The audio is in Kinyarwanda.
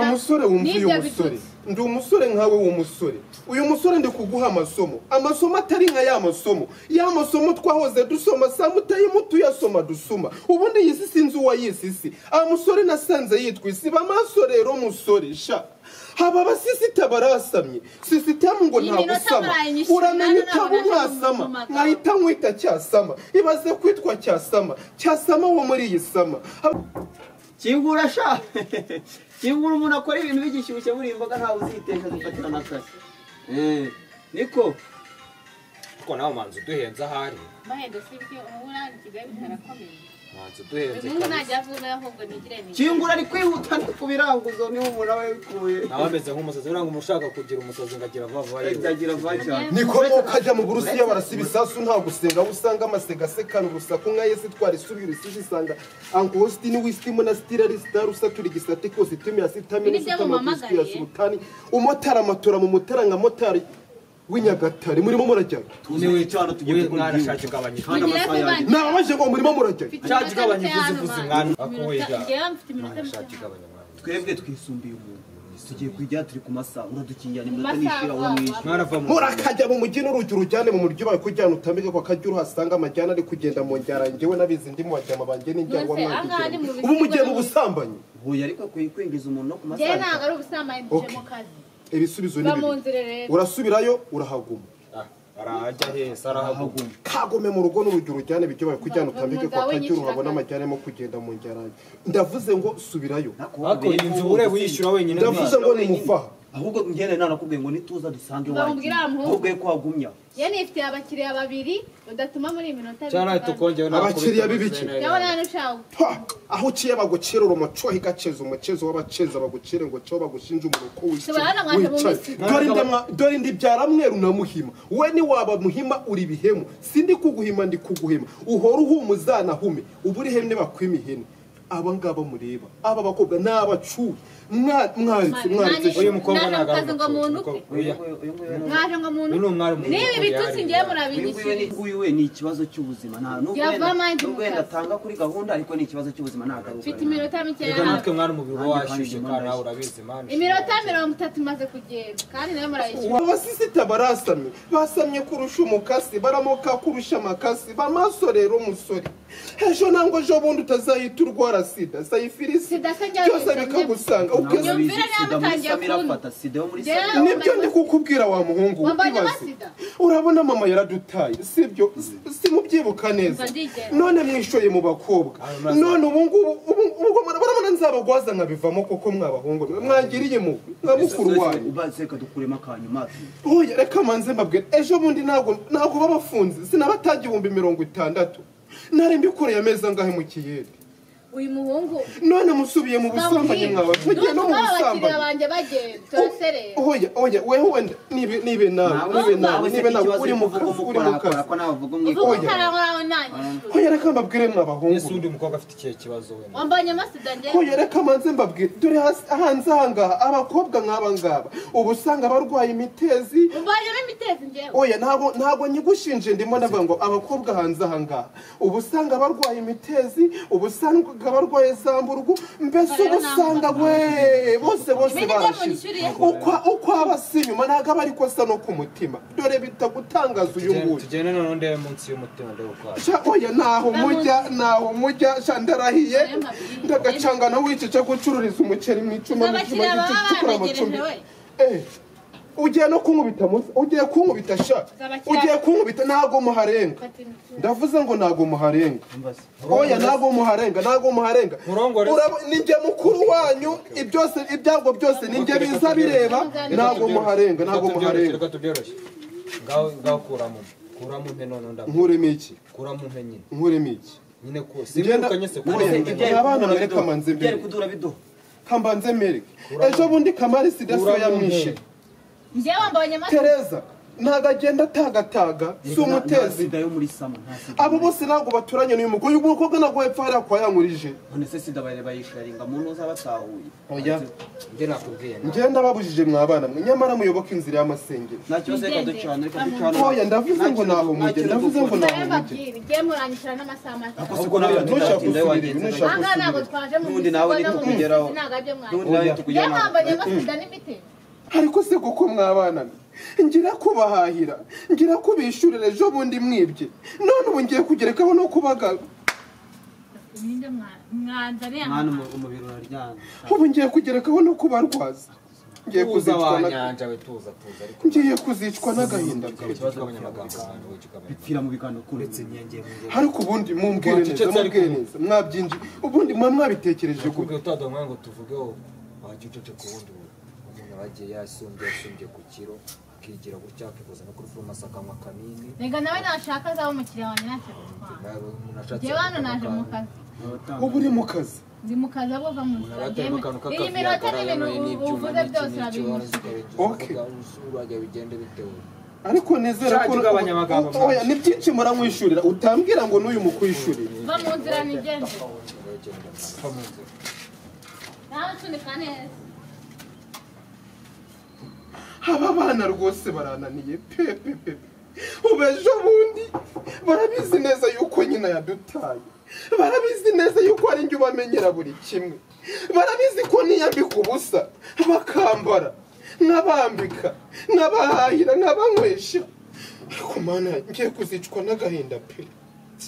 Umusore wumva uyu musore ndi umusore nkawe w'umusore uyu musore ndi kuguha amasomo amasomo atari nka ya masomo ya masomo twahoze dusoma samutayimu tuyasoma dusuma ubundi iyi si sinzi uwayisi si musore nasanze yitwa isi bamaso rero musore sha haba abasisita barasamye sisitemu ngo ntagusama uramenye utaba umwasama nkahita nkwita cyasama ibaze kwitwa cyasama cyasama wo muri iyi sama kingura sha kingura umuntu akora ibintu bigishyushye buri imboga ntawe uzitesha zifatira n'akazi niko ko nawe manzi uduhenze ahari mahendo sibyo ubu nani Kigali bitarakomeye manzi uduhenze ubu najya vuba ahubwo nigire ni kingura ari kwihuta no kubiranguzo niho umuntu aba yabikuye nawe ameze nk'umusazi uranga umuntu ushaka kugira umusazi ngagira vuba vuba yagira vuba cyane niko ukajya mu Burusiya barasiba isasu nta gusenga aho usanga amasega sekana urusaku nka Yesu twari subira isi isanga Uncle Austin w'Istimu na Stirari Star usatura igisate kose itumi ya sitamini ya sultani umotara amatora mu motara nka motari w'Inyagatare murimo murajya tuzi cyane tugiye mwana shaka igabanya nababaje ngo murimo murajya shaka igabanya ivuze mwana akuwiga twebwe twisumbiye umuntu tugiye kujya turi ku masaha uradukingira iminota nishira uramwishyura murakajya mu mujyi n'urugi urujyane mu muryo bawe kujyana utambike kwa kajya uhasanga amajyana ari kugenda mu njyara njyewe nabizi ndimo wajyama banjye n'injyarwa mwandigira ubu mugiye mu busambanyi hoya ariko kwinjiza umuntu no ku masaha njye ntabwo ari ubusambanyi ndije mu kazi ibisubizo ni bibiri urasubirayo urahaguma arahajya hese arahaguma kagome mu rugo n'urugero ujyane ibyo bawe kujyana utambike kwa kajya uhabona amajyane mo kugenda mu njyara ndavuze ngo subirayo ariko iyi nzu ure wishyura wenyine ndavuze ngo ni muvaha ahubwo ngene nanakubwiye ngo nituza dusange wagiye ahubwo ko wagumya ye nifite abakiriya babiri udatuma muri iminota cyane tukongeye abakiriya bibiki aho uciye bagucira urumoco higaceza umucezo w'abaceza bagucire ngo cyo bagushinje umuruko wicaye dore ndi byara mweru na muhima we ni waba muhima uri bihemu sindi kuguhima ndi kuguhima uhora uhumuzana hume uburi hemne bakwima ihene aba ngaba mureba aba bakobwa n'abacuye mwaritse uyu mukobwa nagaruka ngo muntu mwaje ngo muntu niba ibitutsi ngiye murabinyishyura uyu we ni ikibazo cy'ubuzima nta nubwo wenda atanga kuri gahunda ariko ni ikibazo cy'ubuzima nagaruka mfite iminota mike reka natwe mwari umubiri washyushye kandi nawe urabizi mani iminota 30 imaze kugenda kandi nawe murayishyura abasisita barasamye basamye kurusha umukasi baramoka kurusha amakasi bamaso rero umusore ejo nangwa ejo bundi utazahita urwara sida sayifirisi byose bikagusanga nibyo ndi kukubwira wa muhungu ibaze urabona mama yaradutaye sibyo simubyibuka neza none mwishoye mu bakobwa none ubu ngubu murabona nzabagwaza nkabivamo koko mwabahungu mwangiriye mu nka mukuru wanyu oya reka manze mbabwire ejo bundi ntabwo babafunze sinabatangiye 60,000 nari mbikoreye amezi angahe mu kiyede uyu muhungu none musubiye mu busambanyi mwawe mugiye no mu busambanyi banjye bagenda turaserera oya oya wewe wenda nibe nawe nibe nawe uri mu kazi uri mu kazi oya reka mbabwire mwabahungu ese undi mukobwa afite ikihe kibazo we wambanye amasida njye oya reka manze mbabwire dore hanze ahangaha abakobwa nk'aba ngaba ubu usanga barwaye imitezi umbanyemo imitezi njyewe oya ntabwo nyigushinje ndimo ndavuga ngo abakobwa hanze ahangaha ubu usanga barwaye imitezi ubu usanga barwaye zamburugu mbese ubusanga we bose barashize uko abasi inyuma ntabwo aba ariko asa no ku mutima dore bitagutangaza uyu nguyu tugende none ndebe munsi y'umutima ndebe uko oya ntaho mujya sha ndarahiye ndagacangana wicaca gucururiza umuceri mu icuma mu cyuma gicukura amacumbi ugiye no kunkubita ugiye kunkubita sha ugiye kunkubita ntago muharenga ndavuze ngo ntago muharenga oya ntago muharenga ninjye mukuru wanyu ibyose ibyago byose ninjye biza bireba ntago muharenga reka tubyoroshye ngaho kuramo mpe none ndabona nkuremo iki kuramo mpe nyine nkuremo iki nyine ko simukanye se abana mwereka manze mbere kambanze mereke ejo bundi kamari sida so yamwishe Tereza Ntabwo agenda atagataga, si umutezi. Sida yo muri sama, nta sida. Abo bose ntabwo baturanye n'uyu mukobwa. Uyu mukobwa ntabwo hepfo hariya kwa Yankurije. None se sida bari bayisharinga mu ntuza batahuye? Oya. Njye nakubwiye nawe. Njye ndababujije mwabana mwe, nyamara muyoboke inzira y'amasengero. Nta kibazo, reka ducana, reka ducana. Oya, ndavuze ngo naho mujye, ndavuze ngo naho mujye. Mbabwire, ngiye muranyishyura n'amasaha make. Ako siko nawe Ntushaka tudatinda gusubira ibi, wagenze. ntushaka Ahangaha ntabwo gusubira. twaje mu N'ubundi nawe mizigo no mu nitukugeraho. mizi, ntabwo aribyo mwaje. N'ubundi nawe Njye nitukugeraho. mwambonyemo sida n'imiti. Ariko se kuko mwabana mwe, ngira kubahahira, ngira kubishyurira, ejo bundi mwibye, none ubu ngiye kugerekaho no kubaga. Ninde mwanzaniye Mwana aha? umubiri uraryana. Ubu ngiye kugerekaho no kubarwaza, ngiye Tuza kuzicwa wa na nyanja we, tuza tuza ariko. Ngiye kuzicwa n'agahinda pe. Ugabanya amagambo mwana we, ugabanya. Bipfira mu biganiro kure. Uretse nyenge mu Ariko ubundi mumbwire neza, Wacecetse ariko. mumbwire neza, mwabyinji ubundi muba mwabitekereje gute? Nakubwiye utaduha umwanya ngo tuvuge, wowe wajya uceceka. Ubundi ubu umuntu aba agiye yasumbye, yasumbye ku kiro, akigira gutya, akikoza no kuri farumasi, akanywa akanini. Reka nawe nashaka azaba umukiriya wanjye, ntacyo bitwara. Nawe umuntu ashatse Njyewe hano naje mu kazi. Ubu uri mu kazi? Ndi mu kazi, abo uva mu Umuntu nzira. aba ateyemo akantu Iyi k'akaviyo minota akarayanyweye n'ibintu n'ibyuma uvuze n'iki byose n'iki, warangiza urabinyishyura. ukabigeza Okay. uvuga, urajya bigende bitewe. Ariko nizera ko Shaka ugabanya amagambo. Oya, ni byinshi muramwishyurira, utambwira ngo n'uyu mukwishyurira. Va mu nzira nigende. Uragenda mwana. Va mu nzira. Nawe nsunika neza. Aba bana rwose barananiye pe pe pe. Ubu ejo bundi barabizi neza yuko nyina yadutaye, barabizi neza yuko ari njye ubamenyera buri kimwe, barabizi ko niyambika ubusa bakambara, nkabambika, nkabahahira, nkabanywesha. Ariko Mana, ngiye kuzicwa n'agahinda pe.